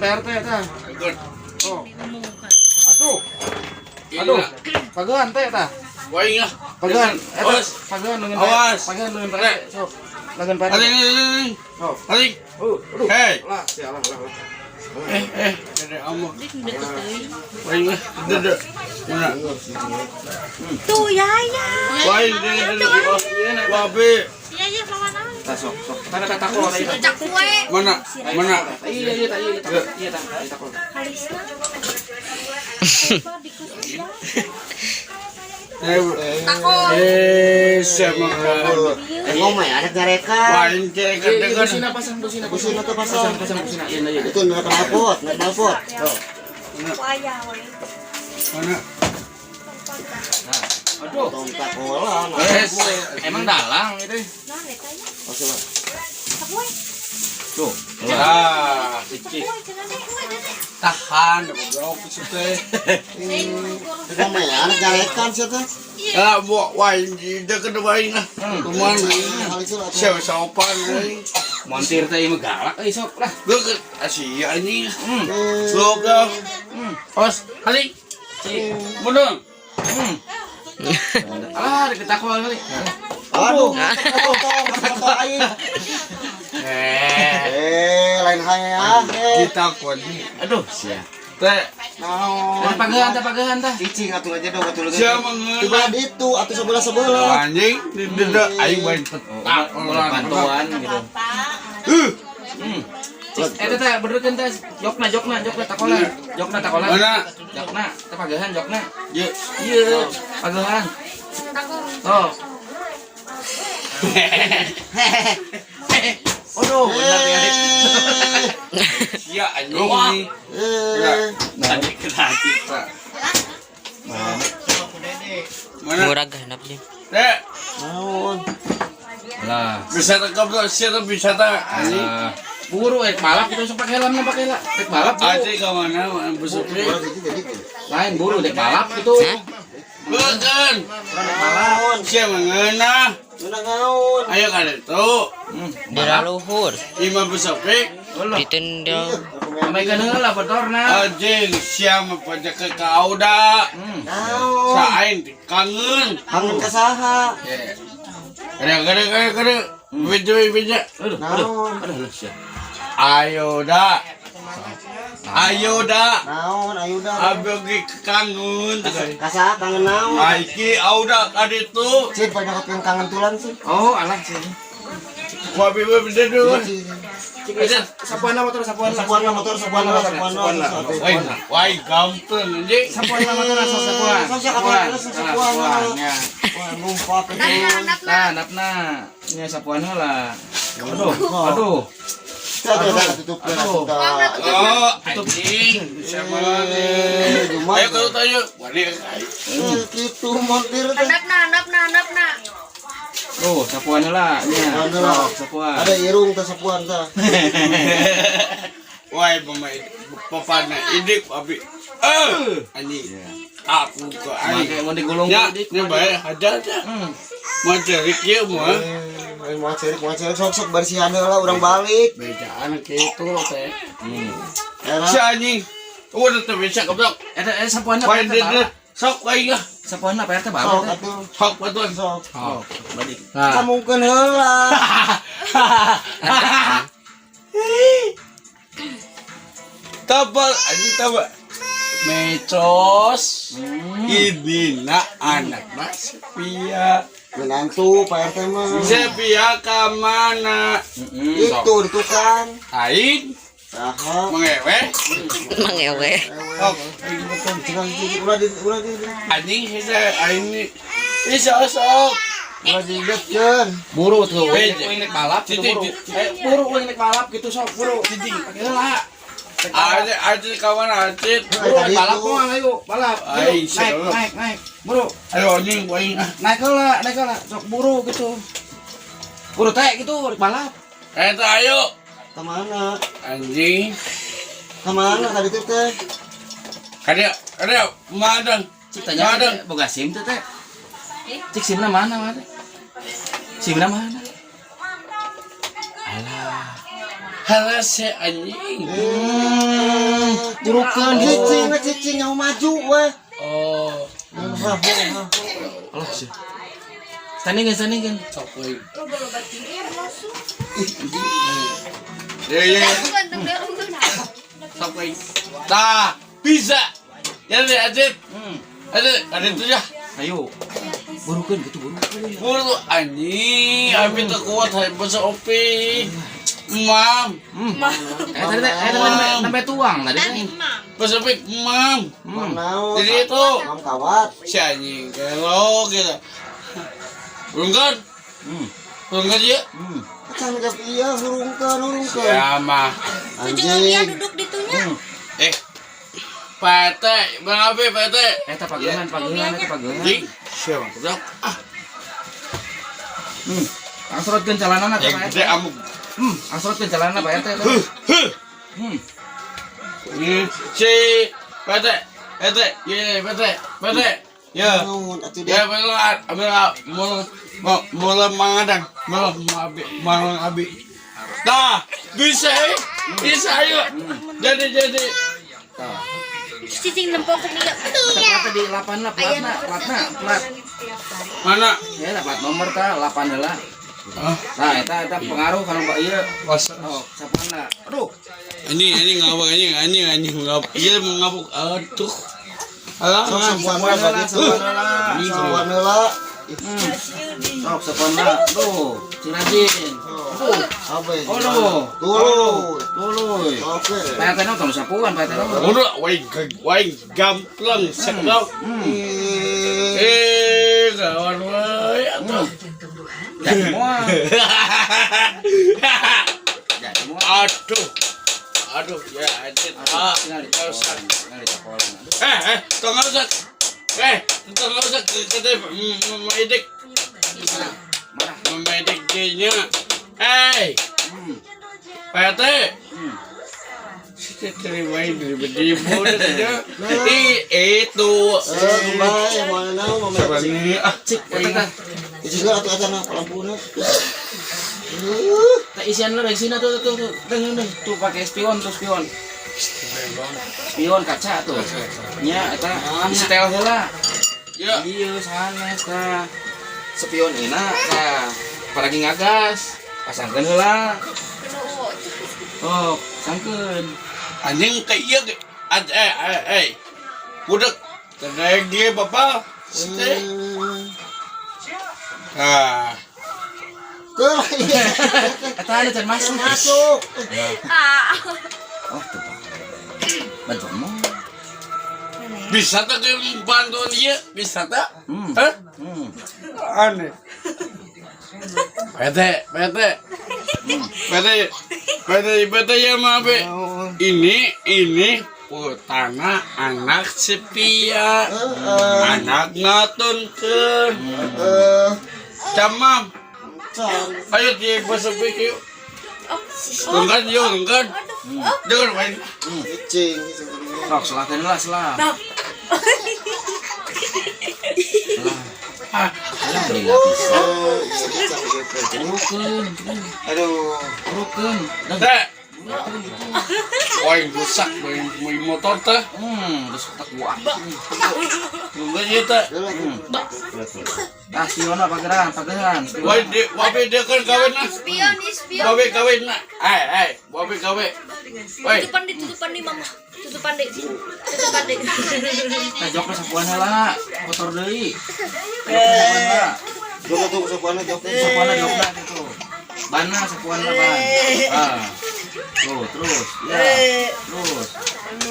Pak RT tah. Ikut. Oh. Aduh. Aduh. Pagehan teh tah. Waing lah. Pagehan. Eta Awas. pagehan leungeun Awas. Pagehan leungeun Pak RT. Sok. Leungeun Pak RT. Aduh, ini, ini, ini. Sok. Aduh. Aduh. Hey. Lah, sia lah lah. lah. Eh, eh, ada amok. Dik deket teuing. Waing lah. Dede. Mana? Tuh yaya. Waing, dede, dede. Wabe. Iya iya lawan naon. Tah sok sok. Tah tah takol tah. Cak kue. Mana? Mana? Iya iya tah iya tah. Iya tah. Iya takol. Halisna. Eh, Takol. eh, siapa kan? Eh ngomong ya, anak nyarekan. Waing cek Iya, degan. busina pasang busina. Busina tuh pasang. Pasang busina. Iya iya. Itu nggak knalpot, nggak knalpot. Waya we. Mana? Nah. Aduh. Tong takolan. Eh, Emang dalang itu. Naon eta nya? Oke, Pak. Cak kue. Tuh. Ah, Cak kue cenah deh. Kue deh. tahan, goblok itu teh. Ngomong ya, anak nyarekan sih teh. Ah, bu, waing deket waing lah. Kumaha? Halisna atuh. Siapa sopan waing. Montir teh ieu mah galak euy sok lah. Deket Asia ini. Hmm. Sok ya. Awas, hali. Mundur. Hmm. Alah, deket takol kali. Aduh, potong, potong aing. Eh. Eh, lain hayah. Eh, Kita kuat. Aduh, sia. Teh, naon? Ada pagehan tah pagehan tah. Cicing atuh aja dong atuh. siapa ngeunah? Tiba ditu atuh sebelah-sebelah. Anjing, di dede aing wae petak. Oh, bantuan gitu. Uh, Hmm. Eta teh benerkeun teh jokna jokna jokna takolan. Jokna takolan. Mana? Jokna, teh pagehan jokna. Ye. Iya, pagehan. Oh. Aduh, benar ya. Sia anjing ini. Eh, Tadi kena kita. Mana? Murag hanap niya. Teh, naon? Lah. bisa tangkap tuh, sia tuh bisa tak anjing. Ah, buru balap gitu sok pakai helm pakai lah. Rek balap buru. Anjing ka mana? Besok Urang hiji jadi. Lain buru rek balap gitu. Hah? Bukan. Rek balap. Sia mengenah. Ngeunah naon? Ayo ka ditu. Hmm, Dira luhur. Ima besok Alah. Ditendang. Amai heula motorna. Anjing sia mah pajak ke kauda. Hmm. Naon? Saing kangen. Kangen ka saha? Kade kade kade kade. Beja beja. Aduh, aduh. Naon? Aduh, aduh, sia. Ayo da. Ayo da. Naon ayo da. Abdi kangen. Ka saha kangen naon? Aiki auda kaditu. Cid banyak yang kangen tulang sih. Oh, alah sia. Kopi beja dulu. Cik, sapuan lah motor, sapuan lah. Sapuan lah motor, sapuan lah, sapuan lah. Woi, woi gampang anjing. Sapuan lah motor, sok sapuan. Sok, sok, Sapuan. sok, Nah, sapuan. sapuan, ya. Wah, numpak itu. Handapna. Nah, napna. Nya sapuan heula. Aduh, aduh. Tuh, tuh, tutup lah, Aduh. tutup. Oh, anjing. Siapa Eh, nih? Ayo kalau tanya, wani Eh, gitu montir teh. Handapna handapna handapna. Tuh, sapuan heula nya. Sapuan heula. Sok, sapuan. Ada irung teh sapuan teh. Woi, pemain pepana idik abi. Eh, anjing. Aku ke aing. Make mun digulung Ya, dik. ini bae hajar aja. Hmm. Mau cari kieu mah. Eh, mau cerik, mau cerik sok-sok bersihan heula urang balik. Bejaan kitu teh. Hmm. Era. Si anjing. Udah teu bisa goblok. Eta eh sapuanna Woi, Pak RT dede. balap. Sok aing lah. Sapuanna Pak RT Sok balap. teh. atuh. Sok batuan. Sok. Oh, balik. Nah. Kamungkeun heula. Tabal anjing tabal. Mecos. Ini nak anak nak sepia. Menantu Pak RT mah. Sepia ke mana? Heeh. Itu di tukang. Aing Saha. mengewe. Mangewe. Oh, Cenah ulah di ulah di anjing sih aing ini. Ih sok sok. ulah didetkeun. Buru tuh, Beje. uing nek balap gitu Cicing, buru. cicing. Eh, buru uing nek balap gitu sok, buru. Cicing. Pake heula. Nek balap. Aja aja kawan aja. Buru Tadi balap itu. moal ayo, balap. Buru, Ai, naik, siap. naik, naik. Buru, Ayo anjing aing ah. naik heula, naik heula. Sok buru gitu. Buru teh gitu rek balap. Eta ayo. Kemana? Anjing. Kemana tadi tuh teh? Kada kada madang. Cik tanya Madang. teh, boga SIM teh teh. Cik SIM-na mana mana? SIM-na mana? Alah. Harase anjing. Burukeun Cicing we cicing yang maju we. Oh, Alah sih. Standing standing. Sok we. Ya ya. Sok we. Tah, bisa. Ya Ajit. Ajit, ada itu ya. Ayo. Burukeun gitu burukeun. Buru anjing, abi teu kuat hayang basa opi. Mam, Eh tadi teh eh tadi sampai tuang tadi teh. Basa opi, mam. Naon? Jadi itu Mam kawat. si anjing gelo gitu. Hurungkeun. Hurungkeun ieu. Can gap iya hurungkeun hurungkeun. Ya mah. Anjing. Anjing. Duduk di tunya. Eh. Pak RT, Bang Abi, Pak RT. Eh teh pageungan pageungan eta pageungan. Anjing, siapa goblok? Ah, Angsorotkeun calanana teh yang Pak RT. gede amuk. Angsorotkeun calanana Pak RT. Huh, huh. Si Pak RT, RT, ye, Pak RT, Pak RT. Ya. Naon atuh Ya, dia. mulai, mulai, mulai, mulai mengadang, mulai abi, mulai abi. Nah, bisa, eh. Bisa ayo. Jadi, jadi. Cicing lempok ke minggu. Ternyata di lapan lah platna, platna, plat. Mana? Ya lah plat nomor tah 8 heula. Ah, Nah, eta eta pengaruh kalau mbak ieu. masa. Oh, sapana. Aduh. Ini ngabuk, ini, ini ngabuk. Iya, mau ngabuk. Aduh. Alah, Sok sapuan heula bagi Sapuan heula. sapuan heula. Sok sapana. Tuh, cing rajin. Aduh. Abe. Aduh. Tuluy. Tuluy. Oke. Pak RT tong sapuan Pak RT. Udah, wai, wai, gamplang, seklok. Eh. Eh, kawan, wai, aduh. Jadi moal. Jadi moal. Aduh. Aduh, ya, anjir. Ah, Tinggal di nggak usah. tinggal di tapolan. Eh, eh, tong nggak usah. Eh, tong nggak usah kata Mama Idik. Marah. Mama Idik nya. Eh, Pak RT. Si terima ini beribu dia. Itu. Eh, kumaha ya moal naon mama. Ini ah, Cik, eta tah. Cicing heula atuh acana lampuna. Tah isian lah dari sini tuh tuh tuh. Deng deng tuh pakai spion tuh spion. Spion kaca tuh. Nya eta setel heula. Ya. Iya sanes tah. Spion ina tah. Paragi ngagas. Pasangkeun heula. Oh, sangkeun. Anjing kayak iya ge. Eh, eh, eh. Budak. Tenang dia bapak. Stay. Ah. Keur. Eta ada can masuk. Masuk. Ah. Oh, tuh. Bantuan mo. Bisa tak ke bantuan dia? Bisa tak? Hah? Aneh. PT, PT. PT, PT, PT ya maaf. Ini putana anak sepia. Anak ngatunkeun. Eh, Camam. can. Ayo di bahasa pikir. Tunggan yuk, tunggan. Jangan main. Cicing, cicing. Sok selahkeun heula selah. Nah. Selah. Selah lila pisan. Eh, bisa gitu. Burukeun, Aduh. burukeun. Deng. Teh. Wah, rusak main motor teh. Terus tak gua. Tunggan ya teh. Heula tuh. Tah spionna pageran, pageran. Wah, di, wabe dia kan kawin nah. Spion, spion. Wabe kawin nah. Eh, eh, wabe kawin. Woi, Tutupan di mama. Tutupan di. Tutupan di. Tah jokna sapuan heula, kotor deui. Jokna sapuan heula. Jok atuh sapuanna jok. Sapuanna jokna kitu. Bana sapuanna ban. Ah. Tuh, terus. Ya. Terus.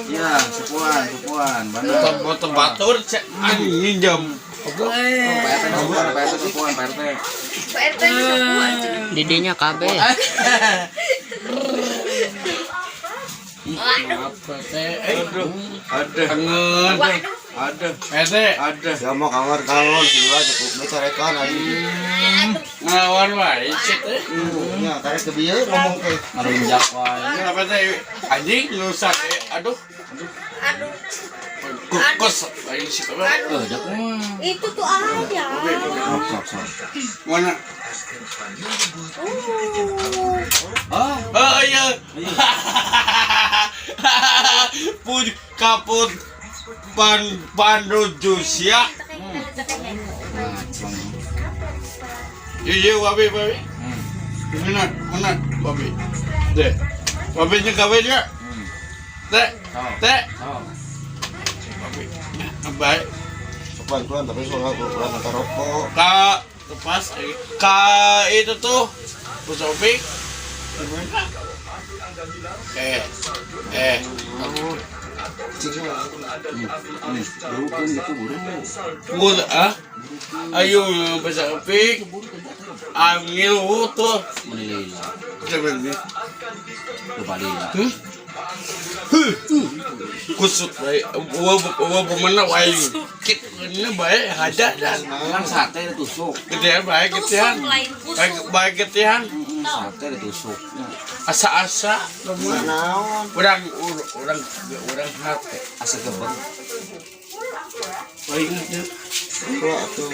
Ya, sapuan, sapuan, bana. motor batur cek anjing jam. Tuh, Pak RT sapuan, Pak RT sapuan, Pak RT. Pak RT sapuan. Didinya KB. Apa teh? Aduh, ada kangen. Ada. Teh, ada. Ya mau kangen-kangen sih lah cukup becarekan anjing. Ngelawan wae cek teh. Ya, karek ke bieu ngomong teh. Ngarunjak wae. Kenapa teh? Anjing rusak eh. Aduh. Aduh. Kos aing sih kabar. Eh, dak mah. Itu tuh aja. Sok sok sok. Mana? Ah, Oh iya. Puj kaput pan pandu jusia. ngaceng. Iya wabi wabi. Mana mana wabi. Deh. Wabinya kawinnya. Teh teh. Sok. Wabi. Baik. Sok bantuan tapi soalnya urang kata rokok. Ka lepas ka itu tuh Bu Sofi. Gimana? Eh eh Cing mah. Burukeun gitu buru. Gua ah ayo Bu Sofi. Ngilu tuh. Meuni lila. Sebenarnya. Loba lila. Hmm? Huh. Kusut bae. Wa wa mana wae. Kit ini bae haja dan. Kan sate ditusuk. Gedean bae gedean. Tusuk lain kusut. Bae bae gedean. Sate ditusuk. Asa-asa Naon? urang urang urang hate. Asa gebeg. Bae teh. Ulah atuh.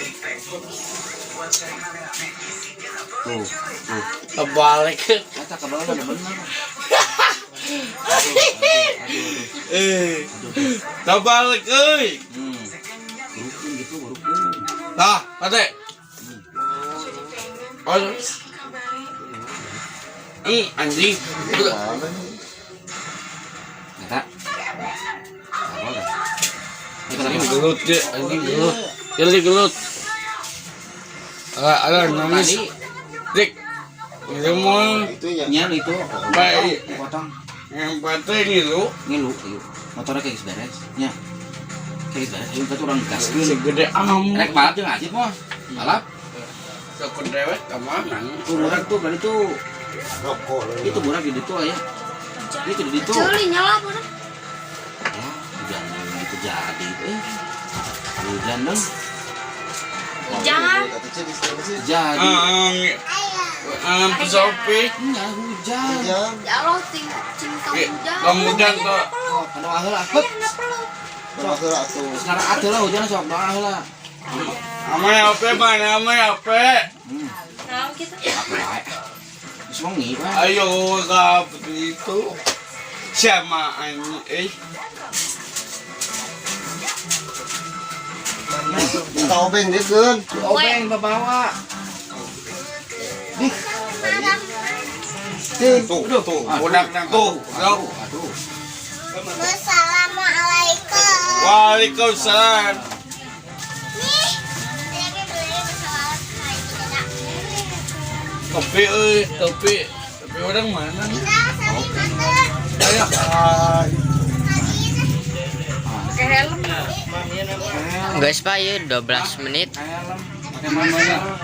Tuh, tuh. Kebalik. Kata kebalik ada bener. Eh. Kebalik euy. Burukeun gitu, burukeun. Tah, ate. Oh. Anjing. Mana nih? Eta. Apa dah? Eta Anjing gelut dia, anjing gelut. Jadi gelut. Ala ala nangis. Dik. Ini mau Itu nya. Nya itu. Baik. Potong. Yang penting ngilu. Ngilu ieu. Motornya kayak geus beres. Nya. Kayak geus beres, ayo kita urang gaskeun. Segede am. Rek balap jeung Ajit mah. Balap. Sakun dewek ka mana? Tuh burak tuh berarti tuh. Rokok. Itu burak di ditu aya. Itu di ditu. Jeli nyala apa dah? Ah, hujan itu jadi. Eh. Hujan dong. Hujan. Atuh cing di sini sih. Jadi. Sopi. Enggak hujan. Hujan. Ya Allah, ting cing kamu hujan. Kamu hujan tuh. Oh, doa heula. Hup. Rokok heula atuh. Sekarang atuh lah hujan sok doa heula. Amai apa mana amai apa? Nah, kita. Apa wae. Geus wengi wae. Ayo ka itu. Siapa anjing? Eh, Kita obeng dikeun. Obeng babawa. Tuh, tuh, budak tuh. Aduh, aduh. Assalamualaikum. Waalaikumsalam. Nih, saya beli pesawat kayak gitu dah. Topi euy, topi. Topi orang mana nih? Kita saling makan. Ayo. Pakai helm. Guys, Pak, yuk 12 menit. Helm. Pakai mana?